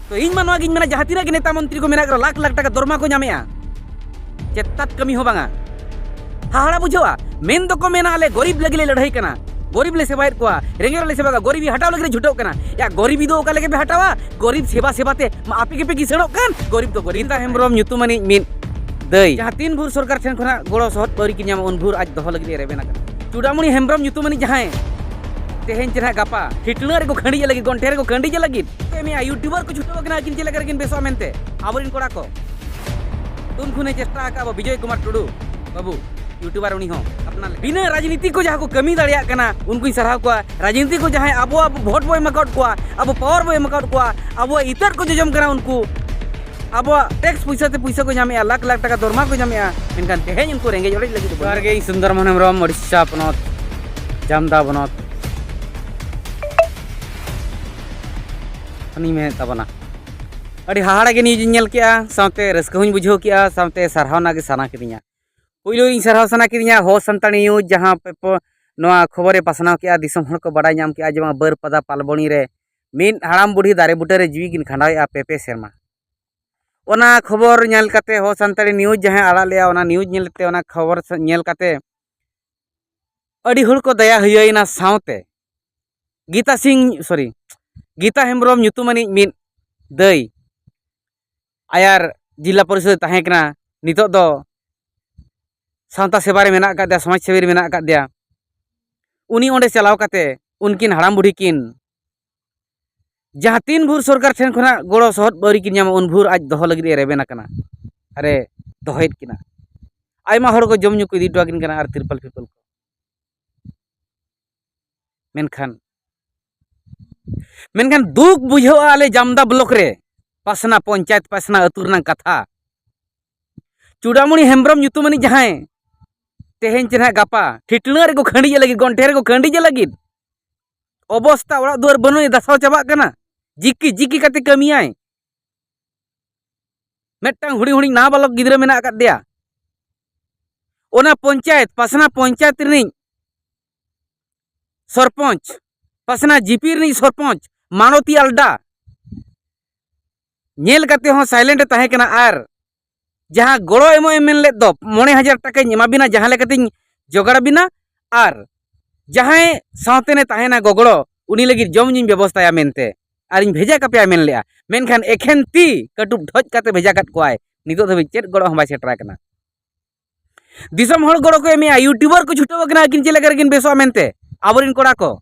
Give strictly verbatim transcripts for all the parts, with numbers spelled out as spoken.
ᱛᱚ ᱤᱧ ᱢᱟ ᱱᱚᱣᱟ ᱜᱤᱧ ᱢᱮᱱᱟ, ᱡᱟᱦᱟᱸ ᱛᱤᱱᱟᱹᱜ ᱜᱮ ᱱᱮᱛᱟ ᱢᱚᱱᱛᱨᱤ ᱠᱚ ᱢᱮᱱᱟᱜ ᱠᱚ, ᱞᱟᱠᱷ ᱞᱟᱠᱷ ᱴᱟᱠᱟ ᱫᱚᱨᱢᱟ ᱠᱚ ᱧᱟᱢᱮᱜᱼᱟ, ᱪᱮᱛᱟᱛ ᱠᱟᱹᱢᱤ ᱦᱚᱸ ᱵᱟᱝᱟ᱾ ᱦᱟᱦᱟᱲᱟ ᱵᱩᱡᱷᱟᱹᱜᱼᱟ᱾ ᱢᱮᱱ ᱫᱚᱠᱚ ᱢᱮᱱᱟ, ᱟᱞᱮ ᱜᱚᱨᱤᱵ ᱞᱟᱹᱜᱤᱫ ᱞᱮ ᱞᱟᱹᱲᱦᱟᱹᱭ ᱠᱟᱱᱟ, ᱜᱚᱨᱤᱵ ᱞᱮ ᱥᱮᱵᱟᱭᱮᱫ ᱠᱚᱣᱟ, ᱨᱮᱸᱜᱮᱡ ᱦᱚᱲ ᱞᱮ ᱥᱮᱵᱟ ᱠᱚᱣᱟ, ᱜᱚᱨᱤᱵ ᱦᱟᱴᱟᱣ ᱞᱟᱹᱜᱤᱫ ᱞᱮ ᱪᱷᱩᱴᱟᱹᱣ ᱠᱟᱱᱟ᱾ ᱭᱟ, ᱜᱚᱨᱤᱵ ᱫᱚ ᱚᱠᱟ ᱞᱮᱠᱟ ᱯᱮ ᱦᱟᱴᱟᱣᱟ? ᱜᱚᱨᱤᱵ ᱥᱮᱵᱟ ᱥᱮᱵᱟ ᱛᱮ ᱢᱟ ᱟᱯᱮ ᱜᱮᱯᱮ ᱠᱤᱥᱟᱹᱬᱚᱜ ᱠᱟᱱ᱾ ᱜᱚᱨᱤᱵ ᱫᱚ ᱜᱚᱨᱤᱵ᱾ ᱜᱤᱛᱟ ᱦᱮᱢᱵᱨᱚᱢ ᱧᱩᱛᱩᱢᱟᱱᱤᱡ ᱢᱤᱫ ᱫᱟᱹᱭ, ᱡᱟᱦᱟᱸ ᱛᱤᱱ ᱵᱷᱳᱨ ᱥᱚᱨᱠᱟᱨ ᱴᱷᱮᱱ ᱠᱷᱚᱱᱟᱜ ᱜᱚᱲᱚ ᱥᱚᱦᱚᱫ ᱟᱹᱣᱨᱤ ᱠᱤᱱ ᱧᱟᱢᱟ, ᱩᱱ ᱵᱷᱳᱨ ᱟᱡ ᱫᱚᱦᱚ ᱞᱟᱹᱜᱤᱫ ᱮ ᱨᱮᱵᱮᱱ ᱟᱠᱟᱱᱟ᱾ ᱪᱩᱰᱟᱢᱩᱱᱤ ᱦᱮᱢᱵᱨᱚᱢ ᱧᱩᱛᱩᱢᱟᱱᱤᱡ ᱡᱟᱦᱟᱸᱭ ᱛᱮᱦᱮᱧ ᱪᱮ ᱱᱟᱦᱟᱜ ᱜᱟᱯᱟ ᱴᱷᱤᱴᱲᱟᱹ ᱨᱮᱠᱚ ᱠᱷᱟᱹᱰᱤᱡ ᱞᱟᱹᱜᱤᱫ, ᱜᱚᱱᱴᱷᱮ ᱨᱮᱠᱚ ᱠᱷᱟᱹᱰᱤᱡ ᱞᱟᱹᱜᱤᱫ ᱠᱚ ᱮᱢᱮᱜᱼᱟ, ᱭᱩᱴᱩᱵᱟᱨ ᱠᱚ ᱪᱷᱩᱴᱟᱹᱣ ᱟᱠᱟᱱᱟ ᱟᱹᱠᱤᱱ ᱪᱮᱫ ᱞᱮᱠᱟ ᱨᱮᱠᱤᱱ ᱵᱮᱥᱚᱜᱼᱟ ᱢᱮᱱᱛᱮ᱾ ᱟᱵᱚᱨᱮᱱ ᱠᱚᱲᱟ ᱠᱚ ᱛᱩᱱ ᱠᱷᱚᱱᱮ ᱪᱮᱥᱴᱟ ᱟᱠᱟᱫ ᱟᱵᱚ ᱵᱤᱡᱚᱭ ᱠᱩᱢᱟᱨ ᱴᱩᱰᱩ ᱵᱟᱹᱵᱩ, ᱭᱩᱴᱩᱵᱟᱨ ᱩᱱᱤ ᱦᱚᱸ ᱟᱯᱱᱟᱨ ᱞᱮᱠᱟ᱾ ᱵᱤᱱᱟᱹ ᱨᱟᱡᱽᱱᱤᱛᱤ ᱠᱚ ᱡᱟᱦᱟᱸ ᱠᱚ ᱠᱟᱹᱢᱤ ᱫᱟᱲᱮᱭᱟᱜ ᱠᱟᱱᱟ, ᱩᱱᱠᱩᱧ ᱥᱟᱨᱦᱟᱣ ᱠᱚᱣᱟ᱾ ᱨᱟᱡᱽᱱᱤᱛᱤ ᱠᱚ ᱡᱟᱦᱟᱸᱭ ᱟᱵᱚᱣᱟᱜ ᱵᱷᱳᱴ ᱵᱚ ᱮᱢ ᱟᱠᱟᱫ ᱠᱚᱣᱟ, ᱟᱵᱚ ᱯᱟᱣᱟᱨ ᱵᱚ ᱮᱢ ᱟᱠᱟᱫ ᱠᱚᱣᱟ, ᱟᱵᱚᱣᱟᱜ ᱤᱛᱟᱹᱨ ᱠᱚ ᱡᱚᱡᱚᱢ ᱠᱟᱱᱟ, ᱩᱱᱠᱩ ᱟᱵᱚᱣᱟᱜ ᱴᱮᱠᱥ ᱯᱚᱭᱥᱟ ᱛᱮ ᱯᱚᱭᱥᱟ ᱠᱚ ᱧᱟᱢᱮᱜᱼᱟ, ᱞᱟᱠᱷ ᱞᱟᱠᱷ ᱴᱟᱠᱟ ᱫᱚᱨᱢᱟ ᱠᱚ ᱧᱟᱢᱮᱜᱼᱟ, ᱢᱮᱱᱠᱷᱟᱱ ᱛᱮᱦᱮᱧ ᱩᱱᱠᱩ ᱨᱮᱸᱜᱮᱡ ᱚᱲᱮᱡ ᱞᱟᱹᱜᱤᱫ ᱫᱚ ᱡᱚᱦᱟᱨ ᱜᱮ, ᱤᱧ ᱥᱩᱱᱫᱚᱨ ᱢᱳᱦᱚᱱ ᱦᱮᱢᱵᱨᱚᱢ, ᱳᱰᱤᱥᱟ ᱯᱚᱱᱚᱛ, ᱡᱟᱢᱫᱟ ᱵᱚᱱᱚᱛ ᱠᱷᱚᱱᱤᱧ ᱢᱮᱱᱮᱫ ᱛᱟᱵᱚᱱᱟ᱾ ᱟᱹᱰᱤ ᱦᱟᱦᱟᱲᱟ ᱜᱮ ᱱᱤᱭᱩᱡᱽ ᱤᱧ ᱧᱮᱞ ᱠᱮᱜᱼᱟ, ᱥᱟᱶᱛᱮ ᱨᱟᱹᱥᱠᱟᱹ ᱦᱚᱸᱧ ᱵᱩᱡᱷᱟᱹᱣ ᱠᱮᱜᱼᱟ, ᱥᱟᱶᱛᱮ ᱥᱟᱨᱦᱟᱣ ᱨᱮᱱᱟᱜ ᱜᱮ ᱥᱟᱱᱟ ᱠᱤᱫᱤᱧᱟ᱾ ᱯᱩᱭᱞᱩ ᱤᱧ ᱥᱟᱨᱦᱟᱣ ᱥᱟᱱᱟ ᱠᱤᱫᱤᱧᱟ ᱦᱚ ᱥᱟᱱᱛᱟᱲᱤ ᱱᱤᱭᱩᱡᱽ, ᱡᱟᱦᱟᱸ ᱯᱮᱯᱚ-, ᱱᱚᱣᱟ ᱠᱷᱚᱵᱚᱨᱮ ᱯᱟᱥᱱᱟᱣ ᱠᱮᱜᱼᱟ, ᱫᱤᱥᱚᱢ ᱦᱚᱲ ᱠᱚ ᱵᱟᱲᱟᱭ ᱧᱟᱢ ᱠᱮᱜᱼᱟ ᱡᱮ ᱵᱟᱝ ᱵᱟᱹᱨᱯᱟᱫᱟ ᱯᱟᱞᱵᱚᱱᱤ ᱨᱮ ᱢᱤᱫ ᱦᱟᱲᱟᱢ ᱵᱩᱰᱷᱤ ᱫᱟᱨᱮ ᱵᱩᱴᱟᱹ ᱨᱮ ᱡᱤᱣᱤ ᱠᱤᱱ ᱠᱷᱟᱸᱰᱟᱣᱮᱜᱼᱟ ᱯᱮ ᱯᱮ ᱥᱮᱨᱢᱟ᱾ ᱚᱱᱟ ᱠᱷᱚᱵᱚᱨ ᱧᱮᱞ ᱠᱟᱛᱮ ᱦᱚ ᱥᱟᱱᱛᱟᱲᱤ ᱱᱤᱭᱩᱡᱽ ᱡᱟᱦᱟᱸᱭ ᱟᱲᱟᱜ ᱞᱮᱜᱼᱟ, ᱚᱱᱟ ᱱᱤᱭᱩᱡᱽ ᱧᱮᱞ ᱛᱮ, ᱚᱱᱟ ᱠᱷᱚᱵᱚᱨ ᱥᱮ-, ᱧᱮᱞ ᱠᱟᱛᱮ ᱟᱹᱰᱤ ᱦᱚᱲ ᱠᱚ ᱫᱟᱭᱟ ᱦᱩᱭᱟᱭᱮᱱᱟ᱾ ᱥᱟᱶᱛᱮ ᱜᱤᱛᱟ ᱥᱤᱝ, ᱥᱚᱨᱤ, ᱜᱤᱛᱟ ᱦᱮᱢᱵᱨᱚᱢ ᱧᱩᱛᱩᱢᱟᱱᱤᱡ ᱢᱤᱫ ᱫᱟᱹᱭ, ᱟᱭᱟᱨ ᱡᱤᱞᱟ ᱯᱚᱨᱤᱥᱚᱫ ᱛᱟᱦᱮᱸ ᱠᱟᱱᱟ, ᱱᱤᱛᱚᱜ ᱫᱚ ᱥᱟᱶᱛᱟ ᱥᱮᱵᱟ ᱨᱮ ᱢᱮᱱᱟᱜ ᱟᱠᱟᱫ ᱫᱮᱭᱟ, ᱥᱚᱢᱟᱡᱽ ᱥᱮᱵᱤ ᱨᱮ ᱢᱮᱱᱟᱜ ᱟᱠᱟᱫ ᱫᱮᱭᱟ᱾ ᱩᱱᱤ ᱚᱸᱰᱮ ᱪᱟᱞᱟᱣ ᱠᱟᱛᱮ ᱩᱱᱠᱤᱱ ᱦᱟᱲᱟᱢ ᱵᱩᱰᱷᱤ ᱠᱤᱱ ᱡᱟᱦᱟᱸ ᱛᱤᱱ ᱵᱷᱳᱨ ᱥᱚᱨᱠᱟᱨ ᱴᱷᱮᱱ ᱠᱷᱚᱱᱟᱜ ᱜᱚᱲᱚ ᱥᱚᱦᱚᱫ ᱟᱹᱣᱨᱤ ᱠᱤᱱ ᱧᱟᱢᱟ, ᱩᱱ ᱵᱷᱳᱨ ᱟᱡ ᱫᱚᱦᱚ ᱞᱟᱹᱜᱤᱫ ᱮ ᱨᱮᱵᱮᱱ ᱟᱠᱟᱱᱟ, ᱟᱨᱮ ᱫᱚᱦᱚᱭᱮᱫ ᱠᱤᱱᱟ᱾ ᱟᱭᱢᱟ ᱦᱚᱲ ᱠᱚ ᱡᱚᱢ ᱧᱩ ᱠᱚ ᱤᱫᱤ ᱦᱚᱴᱚ ᱟᱹᱠᱤᱱ ᱠᱟᱱᱟ ᱟᱨ ᱛᱤᱨᱯᱟᱞ ᱯᱷᱤᱨᱯᱟᱞ ᱠᱚ᱾ ᱢᱮᱱᱠᱷᱟᱱ, ᱢᱮᱱᱠᱷᱟᱱ ᱫᱩᱠ ᱵᱩᱡᱷᱟᱹᱜᱼᱟ ᱟᱞᱮ ᱡᱟᱢᱫᱟ ᱵᱞᱚᱠ ᱨᱮ ᱯᱟᱥᱱᱟ ᱯᱚᱧᱪᱟᱭᱮᱛ, ᱯᱟᱥᱱᱟ ᱟᱹᱛᱩ ᱨᱮᱱᱟᱜ ᱠᱟᱛᱷᱟ᱾ ᱪᱩᱰᱟᱢᱩᱱᱤ ᱦᱮᱢᱵᱨᱚᱢ ᱧᱩᱛᱩᱢᱟᱱᱤᱡ ᱡᱟᱦᱟᱸᱭ ᱛᱮᱦᱮᱧ ᱪᱮ ᱱᱟᱦᱟᱜ ᱜᱟᱯᱟ ᱴᱷᱤᱴᱲᱟᱹ ᱨᱮᱠᱚ ᱠᱷᱟᱹᱰᱤᱡᱮ ᱞᱟᱹᱜᱤᱫ, ᱜᱚᱱᱴᱷᱮ ᱨᱮᱠᱚ ᱠᱷᱟᱹᱰᱤᱡᱮ ᱞᱟᱹᱜᱤᱫ, ᱚᱵᱚᱥᱛᱟ ᱚᱲᱟᱜ ᱫᱩᱣᱟᱹᱨ ᱵᱟᱹᱱᱩᱜ, ᱫᱟᱥᱟᱣ ᱪᱟᱵᱟᱜ ᱠᱟᱱᱟ, ᱡᱤᱠᱤ ᱡᱤᱠᱤ ᱠᱟᱛᱮ ᱠᱟᱹᱢᱤᱭᱟᱭ᱾ ᱢᱤᱫᱴᱟᱝ ᱦᱩᱰᱤᱧ ᱦᱩᱰᱤᱧ ᱱᱟᱵᱟᱞᱚᱠ ᱜᱤᱫᱽᱨᱟᱹ ᱢᱮᱱᱟᱜ ᱟᱠᱟᱫ ᱫᱮᱭᱟ᱾ ᱚᱱᱟ ᱯᱚᱧᱪᱟᱭᱮᱛ, ᱯᱟᱥᱱᱟ ᱯᱚᱧᱪᱟᱭᱮᱛ ᱨᱤᱱᱤᱡ ᱥᱚᱨᱯᱚᱧᱪ, ᱯᱟᱥᱱᱟ ᱡᱤᱯᱤ ᱨᱤᱱᱤᱡ ᱥᱚᱨᱯᱚᱧᱪ ᱢᱟᱱᱚᱛᱤ ᱟᱞᱰᱟ, ᱧᱮᱞ ᱠᱟᱛᱮ ᱦᱚᱸ ᱥᱟᱭᱞᱮᱱᱴ ᱮ ᱛᱟᱦᱮᱸ ᱠᱟᱱᱟ᱾ ᱟᱨ ᱡᱟᱦᱟᱸ ᱜᱚᱲᱚ ᱮᱢᱚᱜ ᱮ ᱢᱮᱱ ᱞᱮᱫ ᱫᱚ, ᱢᱚᱬᱮ ᱦᱟᱡᱟᱨ ᱴᱟᱠᱟᱧ ᱮᱢᱟ ᱵᱤᱱᱟ, ᱡᱟᱦᱟᱸ ᱞᱮᱠᱟᱛᱤᱧ ᱡᱚᱜᱟᱲ ᱵᱤᱱᱟ, ᱟᱨ ᱡᱟᱦᱟᱸᱭ ᱥᱟᱶᱛᱮᱱᱮ ᱛᱟᱦᱮᱱᱟ ᱜᱚᱜᱚᱲᱚ, ᱩᱱᱤ ᱞᱟᱹᱜᱤᱫ ᱡᱚᱢ ᱧᱩᱧ ᱵᱮᱵᱚᱥᱛᱷᱟᱭᱟ ᱢᱮᱱᱛᱮ, ᱟᱨᱤᱧ ᱵᱷᱮᱡᱟ ᱠᱟᱯᱮᱭᱟ ᱢᱮᱱ ᱞᱮᱜᱼᱟ᱾ ᱢᱮᱱᱠᱷᱟᱱ ᱮᱠᱷᱮᱱ ᱛᱤ ᱠᱟᱹᱴᱩᱵ ᱰᱷᱚᱡ ᱠᱟᱛᱮ ᱵᱷᱮᱡᱟ ᱠᱟᱫ ᱠᱚᱣᱟᱭ᱾ ᱱᱤᱛᱚᱜ ᱫᱷᱟᱹᱵᱤᱡ ᱪᱮᱫ ᱜᱚᱲᱚ ᱦᱚᱸ ᱵᱟᱭ ᱥᱮᱴᱮᱨ ᱟᱠᱟᱱᱟ᱾ ᱫᱤᱥᱚᱢ ᱦᱚᱲ ᱜᱚᱲᱚ ᱠᱚ ᱮᱢᱮᱜᱼᱟ, ᱭᱩᱴᱩᱵᱟᱨ ᱠᱚ ᱪᱷᱩᱴᱟᱹᱣ ᱟᱠᱟᱱᱟ ᱟᱹᱠᱤᱱ ᱪᱮᱫ ᱞᱮᱠᱟ ᱨᱮᱠᱤᱱ ᱵᱮᱥᱚᱜᱼᱟ ᱢᱮᱱᱛᱮ᱾ ᱟᱵᱚᱨᱮᱱ ᱠᱚᱲᱟ ᱠᱚ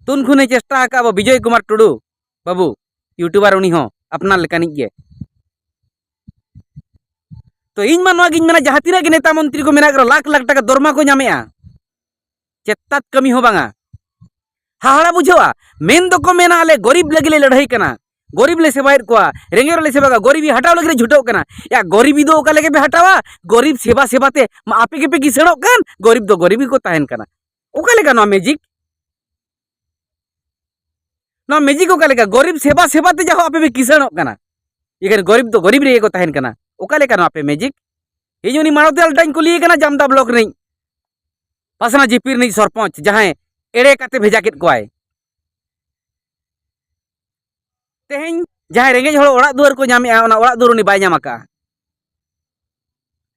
ᱛᱩᱱ ᱠᱷᱚᱱᱮ ᱪᱮᱥᱴᱟ ᱟᱠᱟᱫ ᱟᱵᱚ ᱵᱤᱡᱚᱭ ᱠᱩᱢᱟᱨ ᱴᱩᱰᱩ ᱵᱟᱹᱵᱩ, ᱭᱩᱴᱩᱵᱟᱨ ᱩᱱᱤ ᱦᱚᱸ ᱟᱯᱱᱟᱨ ᱞᱮᱠᱟᱱᱤᱡ ᱜᱮ᱾ ᱛᱚ ᱤᱧ ᱢᱟ ᱱᱚᱣᱟ ᱜᱤᱧ ᱢᱮᱱᱟ, ᱡᱟᱦᱟᱸ ᱛᱤᱱᱟᱹᱜ ᱜᱮ ᱱᱮᱛᱟ ᱢᱚᱱᱛᱨᱤ ᱠᱚ ᱢᱮᱱᱟᱜ ᱠᱚ ᱨᱮᱦᱚᱸ, ᱞᱟᱠᱷ ᱞᱟᱠᱷ ᱴᱟᱠᱟ ᱫᱚᱨᱢᱟ ᱠᱚ ᱧᱟᱢᱮᱜᱼᱟ, ᱪᱮᱛᱟᱛ ᱠᱟᱹᱢᱤ ᱦᱚᱸ ᱵᱟᱝᱟ᱾ ᱦᱟᱦᱟᱲᱟ ᱵᱩᱡᱷᱟᱹᱜᱼᱟ᱾ ᱢᱮᱱ ᱫᱚᱠᱚ ᱢᱮᱱᱟ, "ᱟᱞᱮ ᱜᱚᱨᱤᱵ ᱞᱟᱹᱜᱤᱫ ᱞᱮ ᱞᱟᱹᱲᱦᱟᱹᱭ ᱠᱟᱱᱟ, ᱜᱚᱨᱤᱵ ᱞᱮ ᱥᱮᱵᱟᱭᱮᱫ ᱠᱚᱣᱟ, ᱨᱮᱸᱜᱮᱡ ᱦᱚᱲ ᱞᱮ ᱥᱮᱵᱟ ᱠᱚᱣᱟ, ᱜᱚᱨᱤᱵᱤ ᱦᱟᱴᱟᱣ ᱞᱟᱹᱜᱤᱫ ᱞᱮ ᱪᱷᱩᱴᱟᱹᱣ ᱠᱟᱱᱟ᱾" ᱭᱟ, ᱜᱚᱨᱤᱵᱤ ᱫᱚ ᱚᱠᱟ ᱞᱮᱠᱟ ᱯᱮ ᱦᱟᱴᱟᱣᱟ? ᱜᱚᱨᱤᱵ ᱥᱮᱵᱟ ᱥᱮᱵᱟ ᱛᱮ ᱢᱟ ᱟᱯᱮ ᱜᱮᱯᱮ ᱠᱤᱥᱟᱹᱬᱚᱜ ᱠᱟᱱ, ᱜᱚᱨᱤᱵ ᱫᱚ ᱜᱚᱨᱤᱵ ᱜᱮᱠᱚ ᱛᱟᱦᱮᱱ ᱠᱟᱱᱟ᱾ ᱚᱠᱟ ᱞᱮᱠᱟ ᱱᱚᱣᱟ ᱢᱮᱡᱤᱠ? ᱱᱚᱣᱟ ᱢᱮᱡᱤᱠ ᱚᱠᱟ ᱞᱮᱠᱟ? ᱜᱚᱨᱤᱵ ᱥᱮᱵᱟ ᱥᱮᱵᱟ ᱛᱮ ᱡᱟᱦᱳ ᱟᱯᱮ ᱯᱮ ᱠᱤᱥᱟᱹᱬᱚᱜ ᱠᱟᱱᱟ, ᱮᱠᱷᱮᱱ ᱜᱚᱨᱤᱵ ᱫᱚ ᱜᱚᱨᱤᱵ ᱨᱮᱜᱮ ᱠᱚ ᱛᱟᱦᱮᱱ ᱠᱟᱱᱟ᱾ ᱚᱠᱟ ᱞᱮᱠᱟ ᱱᱚᱣᱟ ᱯᱮ ᱢᱮᱡᱤᱠ? ᱤᱧ ᱩᱱᱤ ᱢᱟᱲᱚᱛᱤ ᱟᱞᱰᱟᱧ ᱠᱩᱞᱤᱭᱮ ᱠᱟᱱᱟ, ᱡᱟᱢᱫᱟ ᱵᱞᱚᱠ ᱨᱤᱱᱤᱡ ᱯᱟᱥᱱᱟ ᱡᱤᱯᱤ ᱨᱤᱱᱤᱡ ᱥᱚᱨᱯᱚᱧᱪ, ᱡᱟᱦᱟᱸᱭ ᱮᱲᱮ ᱠᱟᱛᱮ ᱵᱷᱮᱡᱟ ᱠᱮᱫ ᱠᱚᱣᱟᱭ᱾ ᱛᱮᱦᱮᱧ ᱡᱟᱦᱟᱸᱭ ᱨᱮᱸᱜᱮᱡ ᱦᱚᱲ ᱚᱲᱟᱜ ᱫᱩᱣᱟᱹᱨ ᱠᱚ ᱧᱟᱢᱮᱜᱼᱟ, ᱚᱱᱟ ᱚᱲᱟᱜ ᱫᱩᱣᱟᱹᱨ ᱩᱱᱤ ᱵᱟᱭ ᱧᱟᱢ ᱟᱠᱟᱫᱼᱟ᱾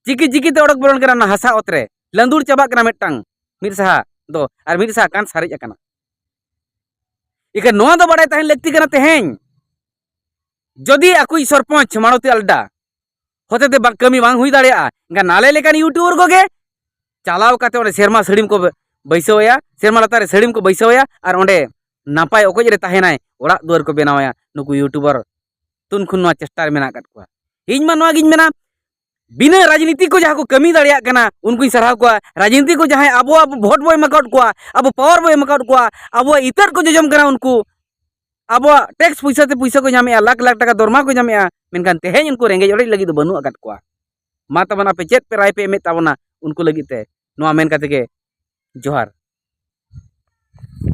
ᱪᱤᱠᱤ ᱪᱤᱠᱤ ᱛᱮ ᱚᱰᱚᱠ ᱵᱚᱞᱚᱱ ᱠᱟᱱᱟ ᱚᱱᱟ ᱦᱟᱥᱟ ᱚᱛ ᱨᱮ, ᱞᱟᱸᱫᱩᱲ ᱪᱟᱵᱟᱜ ᱠᱟᱱᱟ ᱢᱤᱫᱴᱟᱝ ᱢᱤᱫ ᱥᱟᱦᱟ ᱫᱚ, ᱟᱨ ᱢᱤᱫ ᱥᱟᱦᱟ ᱠᱟᱱ ᱥᱟᱨᱮᱡ ᱟᱠᱟᱱᱟ᱾ ᱤᱠᱷᱟᱹᱱ ᱱᱚᱣᱟ ᱫᱚ ᱵᱟᱲᱟᱭ ᱛᱟᱦᱮᱱ ᱞᱟᱹᱠᱛᱤ ᱠᱟᱱᱟ, ᱛᱮᱦᱮᱧ ᱡᱩᱫᱤ ᱟᱠᱚᱭᱤᱡ ᱥᱚᱨᱯᱚᱧᱪ ᱢᱟᱲᱚᱛᱤ ᱟᱞᱰᱟ ᱦᱚᱛᱮᱛᱮ ᱵᱟ-, ᱠᱟᱹᱢᱤ ᱵᱟᱝ ᱦᱩᱭ ᱫᱟᱲᱮᱭᱟᱜᱼᱟ, ᱮᱱᱠᱷᱟᱱ ᱟᱞᱮ ᱞᱮᱠᱟᱱ ᱭᱩᱴᱩᱵᱟᱨ ᱠᱚᱜᱮ ᱪᱟᱞᱟᱣ ᱠᱟᱛᱮ ᱚᱸᱰᱮ ᱥᱮᱨᱢᱟ ᱥᱟᱹᱲᱤᱢ ᱠᱚ ᱵᱟᱹᱭᱥᱟᱹᱣ ᱟᱭᱟ, ᱥᱮᱨᱢᱟ ᱞᱟᱛᱟᱨ ᱨᱮ ᱥᱟᱹᱲᱤᱢ ᱠᱚ ᱵᱟᱹᱭᱥᱟᱹᱣ ᱟᱭᱟ, ᱟᱨ ᱚᱸᱰᱮ ᱱᱟᱯᱟᱭ ᱚᱠᱚᱡ ᱨᱮ ᱛᱟᱦᱮᱱᱟᱭ, ᱚᱲᱟᱜ ᱫᱩᱣᱟᱹᱨ ᱠᱚ ᱵᱮᱱᱟᱣ ᱟᱭᱟ᱾ ᱱᱩᱠᱩ ᱭᱩᱴᱩᱵᱟᱨ ᱛᱩᱱ ᱠᱷᱚᱱ ᱱᱚᱣᱟ ᱪᱮᱥᱴᱟ ᱨᱮ ᱢᱮᱱᱟᱜ ᱟᱠᱟᱫ ᱠᱚᱣᱟ᱾ ᱤᱧ ᱢᱟ ᱱᱚᱣᱟ ᱜᱤᱧ ᱢᱮᱱᱟ, ᱵᱤᱱᱟᱹ ᱨᱟᱡᱽᱱᱤᱛᱤ ᱠᱚ ᱡᱟᱦᱟᱸ ᱠᱚ ᱠᱟᱹᱢᱤ ᱫᱟᱲᱮᱭᱟᱜ ᱠᱟᱱᱟ, ᱩᱱᱠᱩᱧ ᱥᱟᱨᱦᱟᱣ ᱠᱚᱣᱟ᱾ ᱨᱟᱡᱽᱱᱤᱛᱤ ᱠᱚ ᱡᱟᱦᱟᱸᱭ ᱟᱵᱚᱣᱟᱜ ᱵᱷᱳᱴ ᱵᱚ ᱮᱢ ᱟᱠᱟᱫ ᱠᱚᱣᱟ, ᱟᱵᱚ ᱯᱟᱣᱟᱨ ᱵᱚ ᱮᱢ ᱟᱠᱟᱫ ᱠᱚᱣᱟ, ᱟᱵᱚᱣᱟᱜ ᱤᱛᱟᱹᱨ ᱠᱚ ᱡᱚᱡᱚᱢ ᱠᱟᱱᱟ, ᱩᱱᱠᱩ ᱟᱵᱚᱣᱟᱜ ᱴᱮᱠᱥ ᱯᱩᱭᱥᱟᱹ ᱛᱮ ᱯᱩᱭᱥᱟᱹ ᱠᱚ ᱧᱟᱢᱮᱜᱼᱟ, ᱞᱟᱠᱷ ᱞᱟᱠᱷ ᱴᱟᱠᱟ ᱫᱚᱨᱢᱟ ᱠᱚ ᱧᱟᱢᱮᱜᱼᱟ, ᱢᱮᱱᱠᱷᱟᱱ ᱛᱮᱦᱮᱧ ᱩᱱᱠᱩ ᱨᱮᱸᱜᱮᱡ ᱚᱲᱮᱡ ᱞᱟᱹᱜᱤᱫ ᱫᱚ ᱵᱟᱹᱱᱩᱜ ᱟᱠᱟᱫ ᱠᱚᱣᱟ᱾ ᱢᱟ ᱛᱟᱵᱚᱱ ᱟᱯᱮ ᱪᱮᱫ ᱯᱮ ᱨᱟᱭ ᱯᱮ ᱮᱢᱮᱫ ᱛᱟᱵᱚᱱᱟ ᱩᱱᱠᱩ ᱞᱟᱹᱜᱤᱫ ᱛᱮ, ᱱᱚᱣᱟ ᱢᱮᱱ ᱠᱟᱛᱮ ᱜᱮ ᱡᱚᱦᱟᱨ᱾